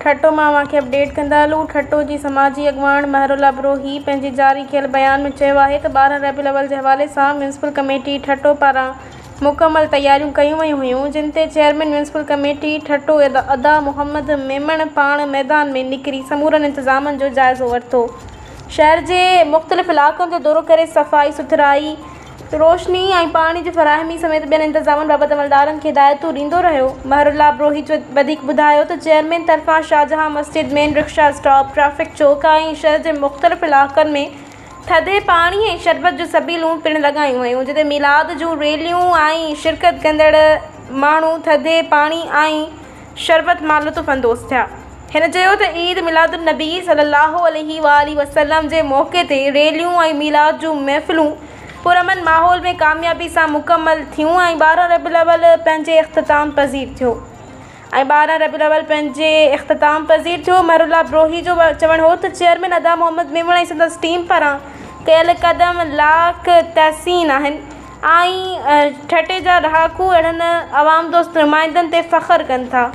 ٺٽو مان اوهان کي اپڊيٽ ڪندا هلون ٺٽو جي سماجي اڳواڻ مهرالله بروهي پنهنجي جاري ڪيل بيان ۾ چيو آهي ته 12 ربيع الاول جي حوالي سان ميونسپل ڪميٽي ٺٽو پاران مڪمل تياريون ڪيون ويون هيون جن تي چيئرمين ميونسپل ڪميٽي ٺٽو ادا محمد ميمڻ پاڻ ميدان ۾ نڪري سمورن انتظامن جو جائزو ورتو شهر جي مختلف علائقن جو دورو ڪري صفائي سٿرائي روشني ۽ پاڻي جي فراهمي سميت ٻين انتظامن بابت عملدارن کي هدايتون ڏيندو رهيو. مهرالله بروهي وڌيڪ ٻڌايو ته چيئرمين طرفان شاهجهان مسجد، مين رڪشا اسٽاپ، ٽريفڪ چوڪ ۽ شهر جي مختلف علائقن ۾ ٿڌي پاڻي ۽ شربت جون سبيلون پڻ لڳايون ويون جتي ميلاد جون ريليون ۽ شرڪت ڪندڙ ماڻهو ٿڌي پاڻي ۽ شربت مان لطف اندوز ٿيا. هن چيو ته عيد ميلاد النبي صلي الله عليه واٰله وسلم جي موقعي تي ريليون ۽ ميلاد جون محفلون پرامن ماحول ۾ ڪاميابي سان مڪمل ٿيون ۽ 12 ربيع الاول پنهنجي اختتام پذير ٿيو ۽ 12 ربيع الاول پنهنجي اختتام پذير ٿيو. مهرالله بروهي جو چوڻ هو ته چيئرمين ادا محمد ميمڻ ۽ سندس ٽيم پاران ڪيل قدم لائق تحسين آهن ۽ ٺٽي جا رهاڪو اهڙن عوام دوست نمائندن تي فخر ڪن ٿا.